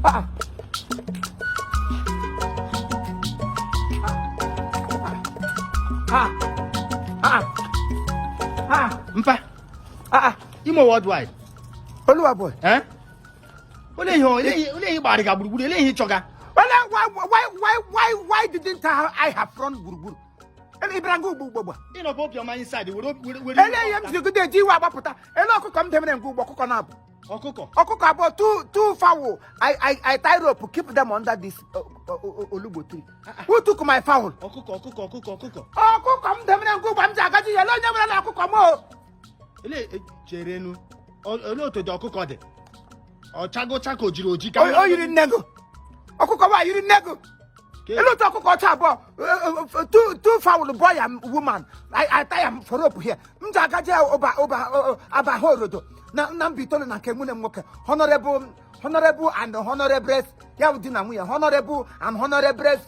Ah. Ah. Ah. Ah. Mpa. Ah. Imo Worldwide. Oluwa boy. Eh? Olee ihe olee ihe gbara ga gburugburu olee ihe ị chọga? Well, why didn't I have run gburugburu? Ị bịara nga ugbo ugbo. Ị nọ obiọma inside were were were. Ele ihe m jigide eji iwe agbapụta. Ele ọkụkọ m demere nga ugbo ọkụkọ na-abụ. Ọkụkọ. Ọkụkọ abụọ, two fowl. I tie rope, keep them under this olugbo tree. Who took my fowl? Ọkụkọ ọkụkọ ọkụkọ ọkụkọ. Ọkụkọ m demere nga ugbo m ji agaji ya. Ele onye nwere na ọkụkọ m o. Ele cherenu. Olee otu dị ọkụkọ dị? Ọ chago chako o jiri oji ka. O yiri nne gị. Ọkụkọ wa yiri nne gị. Ele otu ọkụkọ ọcha abụọ, two fowl, boy and woman. I tie am for rope here. M ji agaji ụba ụba abaha orodo na na Mbaitoli na nke nwunye m nwoke, honorable and honorables, ya bụ di na nwunye honorable and honorables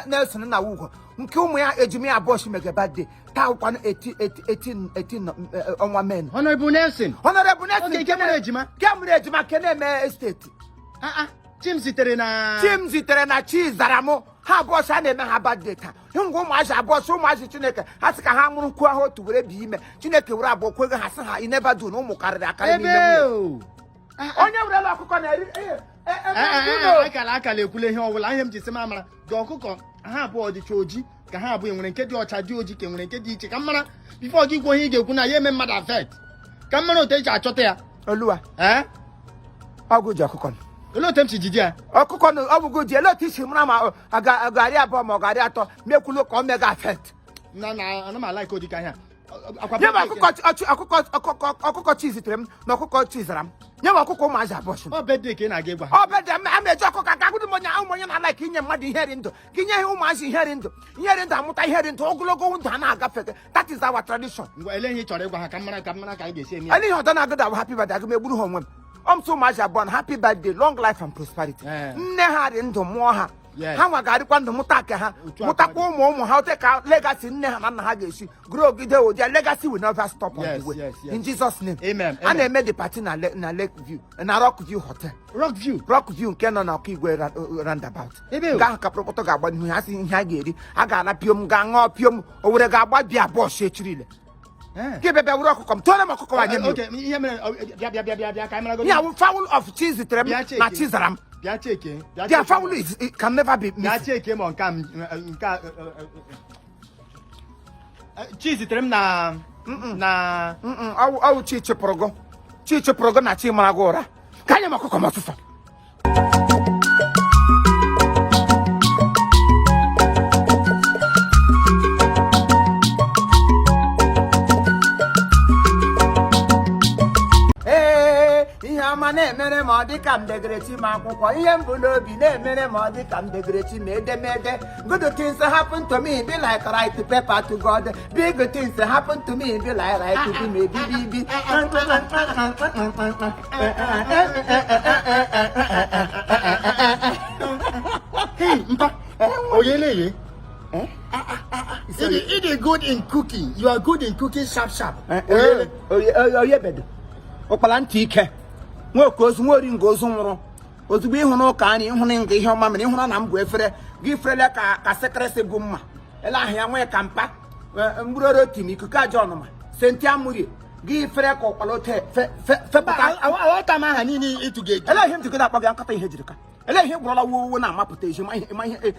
Nelson na Ugo nke ụmụ ya ejima ya abụọ shimege birthday taa ụkwanụ 18 18 ọnwa men. Honorable Nelson. Honorable Nelson. Oge nke mụrụ ejima. Nke mụrụ ejima nke na-eme estate. Ah ah. Chim zitere na. Chim zitere na chi zara mụ ha abụọ sị a na-eme ha birthday taa. Ngwa ụmụazị abụọ sị ụmụazị Chineke ha sị ka ha mụrụ kwuo ha otu were bi ime Chineke were abụọ kwego ha sị ha I never do na ụmụ karịrị akarị n'ime Ebe nwunye. o. Onye werela ọkụkọ na-eri Akala akala ekwula ihe ọbụla ihe m ji sị m amara dị ọkụkọ ha abụọ dịcha oji ka ha abụọ nwere nke dị ọcha dị oji ka nwere nke dị iche ka m mara before gị kwuo ihe ị ga-ekwu na ya eme mmadụ affect ka m mara otu eji achọta ya. Oluwa. Ee? Ọgụ ji ọkụkọ. Olee otu m si jide ya? Ọkụkọ na ọbụgụ ji ele otu isi mara ma ọ ga-arị abụọ ma ọ ga-arị atọ mekwulu ka ọ mega affect. Na na ana m a-like ụdịka ihe a. Akwa Nye m ọkụkọ ọkụkọ ọkụkọ ọkụkọ chi zitere m na ọkụkọ chi zara m. Nye m ọkụkọ ụmụazị abụọ shi. Ọ birthday ka ị na-aga ịgwa ha. Ọ birthday m ama eji ọkụkọ aka agụdụ m onye ụmụ onye na-alike inye mmadụ ihe ri ndụ ka inye ha ụmụazị ihe ri ndụ ihe ri ndụ amụta ihe ri ndụ ogologo ndụ a na-agafe. That is our tradition. Ngwa ele ihe ị chọrọ ịgwa ha ka m mara ka m mara ka anyị ga-esi eme ya. Ele ihe ọdọ na-agụda abụ happy birthday agụ m egburu ha onwe m. Ọ m sị ụmụazị abụọ na happy birthday, long life and prosperity. Nne ha dị ndụ mụọ ha. Ha nwa ga-adịkwa ndụ mụta nke ha Otu a mụtakwa ụmụ ụmụ ha ote ka legacy nne ha na nna ha ga-esi grow gide ụdị legacy will never stop on the way. In Jesus name. Amen. A na-eme the party na na Lake View na Rock View Hotel. Rock View. Rock View nke nọ na Okigwe roundabout. Ebe o? Nke ahụ ka kpọrọkpọtọ ga-agba n'ihu ha sị ihe a ga-eri a ga-ana piom ga-aṅụọ piom Owere ga-agba bịa bọọsụ echirile. Gị bịa bịa were ọkụkọ m tụọrọ m ọkụkọ anyị m. Okay, ihe mere bịa bịa bịa bịa bịa ka anyị mara Ya wụ fowl of chi zitere m Bịa cheke. na chi zara m. Bịa cheke. Bịa Their cheke. fowl is it can never be Bịa missing. cheke ma nke a nke a chi zitere m na na Mm-mm, ọwụ chi chịpụrụ gụ chi chịpụrụ gụ na chi mara gị ụra ka nye m ọkụkọ m ọsụsọ. Ee, ihe ọma na-emere ma ọ dị ka m degere chi m akwụkwọ ihe m bụ n'obi na-emere ma ọ dị ka m degere chi m edemede. Good things happen to me, be like write paper to God. Big things happen to me, be like write to me bi bi bi. Hey, mpa oyeleye. Ị dị good in cooking. You are good in cooking sharp sharp. Oyele oyebedo ụkpala ntị ike nwoke ozu nwa ori nga ozu nwụrụ ozugbo ịhụ n'ụka anyị ịhụ na nga ihe ọma mere ịhụra na m bụ efere gị ferele ka ka sekịrịsị bụ mma ele ahụ ya nwee ka mkpa mgburoro otim ikuku aja ọnụma senti amụrie gị fere ka ụkpala ote fepụta. Aghọta m aha niile ịtụ gị. Ele ihe m jikọta akpọ gị nkata ihe jiri ka ele ihe gwụrọla wuo na-amapụta ezi ma ihe ma ihe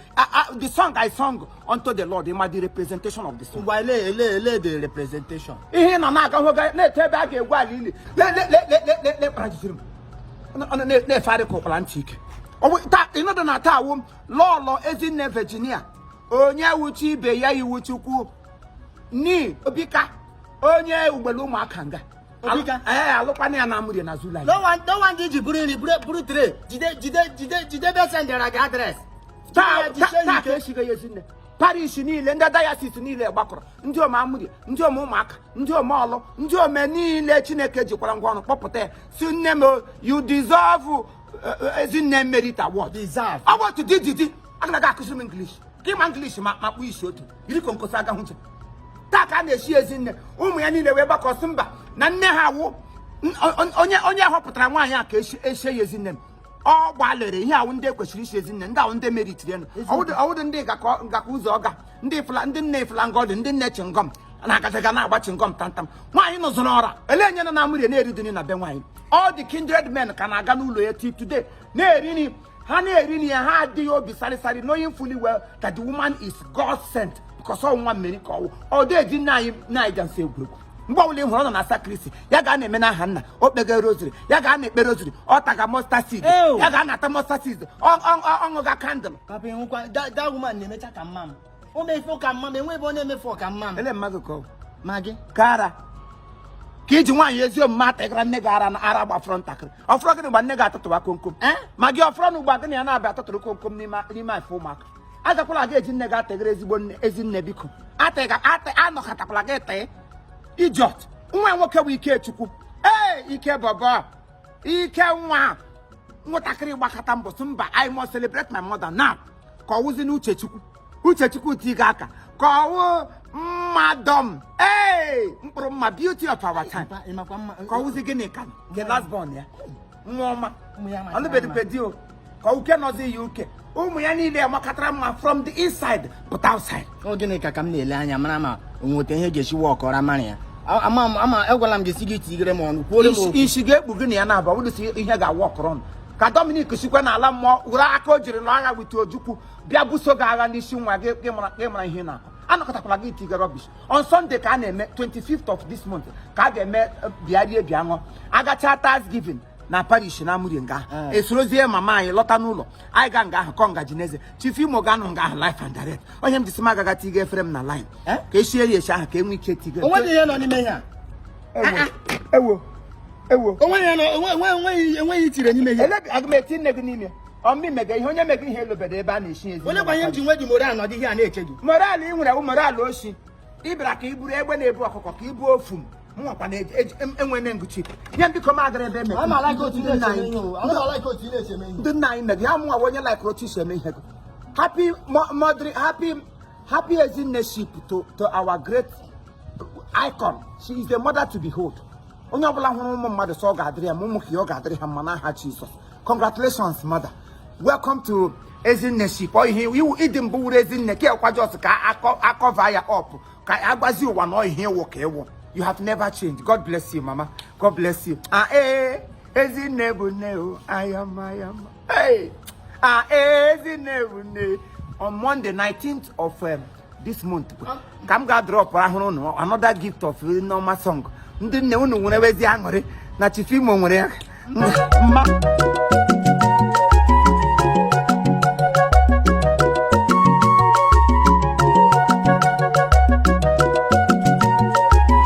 the song I sung unto the Lord ma the representation of the song. Ngwa ele ele ele the representation. Ihe ị nọ na-aga hụ ga na-eto ebe a ga-egwu ala ili le le le le le le le kpara jijiri m Ọ na-efegharị ka ụkpala ntị ike. Ọ bụ taa ịnọdụ na taa wụ m lọlọ Ezinne Virginia onye wuchi ibe ya iwu Chukwu ni Obika onye ugbelu ụmụaka nga. Obika? Ee, alụkwana ya na amụrie na Zulai. No one no one gị ji buru nri buru buru tray jide jide jide jide ebe sendara gị address. Taa taa ka esigo ya Ezinne parish niile ndị diocese niile gbakọrọ ndị ome amụrie ndị ome ụmụaka ndị ome ọlụ ndị ome niile Chineke jikwara ngwa ọrụ kpọpụta ya si nne m you deserve Ezinne merit award. Deserve. Ọ bụ otu di di di agara aga akụziri m English ka ịma English ma ma kpụ isi otu yiri konkoso aga hụche. Taa ka a na-echi Ezinne ụmụ ya niile wee gbakọsị mba na nne ha wụ Onye họpụtara nwaanyị a ka eshie ya ezinne m, ọ gbalịrị. Ihe awụ ndị ekwesịrị isi ezinne, ndị awụ ndị meritiri enu. Ọwụdụ ndị gakọ ụzọ ọga, ndị ifla, ndị nne ifla ngọdị, ndị nne chingom na-agajaga na-agba chingom tamtam. Nwaanyị nọzụrụ ọra ele enye na amụrie na-eri dị na be nwaanyị. All the kindred men ka na-aga n'ụlọ ya till today na-eri nri. Ha na-eri nri ya, ha adịghị obi sarịsarị, knowing fully well that the woman is God sent, because ọ nwa mmeri ka ọwụ. Ọ dị eji nne anyị nne anyị jansi egwu egwu. Mgbe ọbụla ị hụrụ ọ nọ na sacristy ya, ga na-eme n'aha nna, o kpega rosary ya, ga na-ekpe rosary, ọ taga mustard seed. Ew. Ya ga na-ata mustard seed, ọ ṅụga candle. Papa, enwekwa that woman na-emecha ka mma m, o mefe ka mma m, enwe ebe ọ na-emefu ka mma m. Ele mmadụ ka ọ Ma gị? Ka ara ka iji nwaanyị ezi omume atịgara nne gị ara na ara gbafọrọ ntakịrị ọfọrọ. Gịnị gba nne gị atụtụwa komkom? Eh? Ma gị ọfọrọ na ugbo gịnị ya na-abịa atụtụrụ komkom n'ime afọ ụmụaka? Agakwala aga eji nne gị atịgara ezigbo nne, ezi nne, biko, atịga atị anọkọtakwala gị tee idiot. Nwa nwoke bụ Ikechukwu. Ee, ike bọbọ ike nwa nwatakịrị gbakọta mbọ sị mba, I must celebrate my mother now. Ka ọ wụzi n'Uchechukwu, Uchechukwu tiga aka ka ọ wụ mmadọm. Ee, mkpụrụ mma, beauty of our time. Ịmakwa mma. Ka ọ wụzi gịnị ka nke last born ya, nwa ọma. Ụmụ ya machara. Ọlụbedikwe di o ka uke nọzi ya uke, ụmụ ya niile amakatara mma from the inside but outside. Ọ gịnị ka m na-ele anya mara ma o nweta ihe ga-esi wa ọkọrọ mara ya? Ama ama agwala m gị si gị tigere m ọnụ, kwuore m okwu. Isi ga-ekpu gị na ya na-aba wụdụsi ihe ga-awa ọkọrọ ọnụ ka Dominic sikwa n'ala mmụọ were aka o jiri lụọ agha with Ojukwu bịa buso gị agha n'isi nwa gị. Gị mara ihe ị na-akọ. Anọkọtakwala gị tiga rubbish. On Sunday ka a na-eme, 25th of this month ka a ga-eme. Bịa rie, bịa ṅụọ, agacha Thanksgiving na parish na Amụrie nga ahụ, esorozie mama anyị lọta n'ụlọ. Anyị ga nga ahụ kọ ngaji n'eze. Chief Imo ga-anọ nga ahụ live and direct. Onye m jisi m agaga tiga efere m na line Eh? ka eshie ya eshi ahụ ka e nwee ike tiga. O nweghị ihe nọ n'ime ihe a. Ewo, ewo, ewo! Onweghị ihe nọ, enweghị itire n'ime ihe. Elebi aga m eti nne gị n'ime ọmị mega ihe onye mega ihe elobere ebe a na-eshi ezi. Onye gbanye m ji nwe ji moral nọdụ ihe a na-eche gị. Moral ị nwere wụ moral oshi. Ị bịara ka i buru egbe na-ebu ọkụkọ, ka i buo ofu m nwakwa na enwene ngụchi nye m. Biko, m agara ebe eme. Ama like otu ị Ndị nna na-eche anyị ihe o. Ama like otu ị na-eche eme ihe. Ndị nna anyị mega ya, mụnwa bụ onye like otu isi eme ihe gị. Happy mother, happy, happy ezinneship to our great icon. She is a mother to behold. Onye ọbụla hụrụ ụmụ mmadụ sọ ọ ga-adịrị ya ma ụmụ ka ya, ọ ga-adịrị ha mma n'aha Jizọs. Congratulations, mother. Welcome to ezinneship. Ọ ihe iwu ịdị mbụ wuru ezinne ka ekwa just ka akọva ya up, ka agbazi ụwa na ọ ihe ịwụ ka ịwụ. You have never changed. God bless you, mama. God bless you. Ah, ee, ezinne bụ nne o. Ayama, ayama. Hey, ah, ezinne bụ nne. On Monday, 19th of this month ka m ga-drop ahụrụ unu another gift of Nneọma song. Ndị nne unu nwere wezi aṅụrị na Chief Imo nwere ya mma.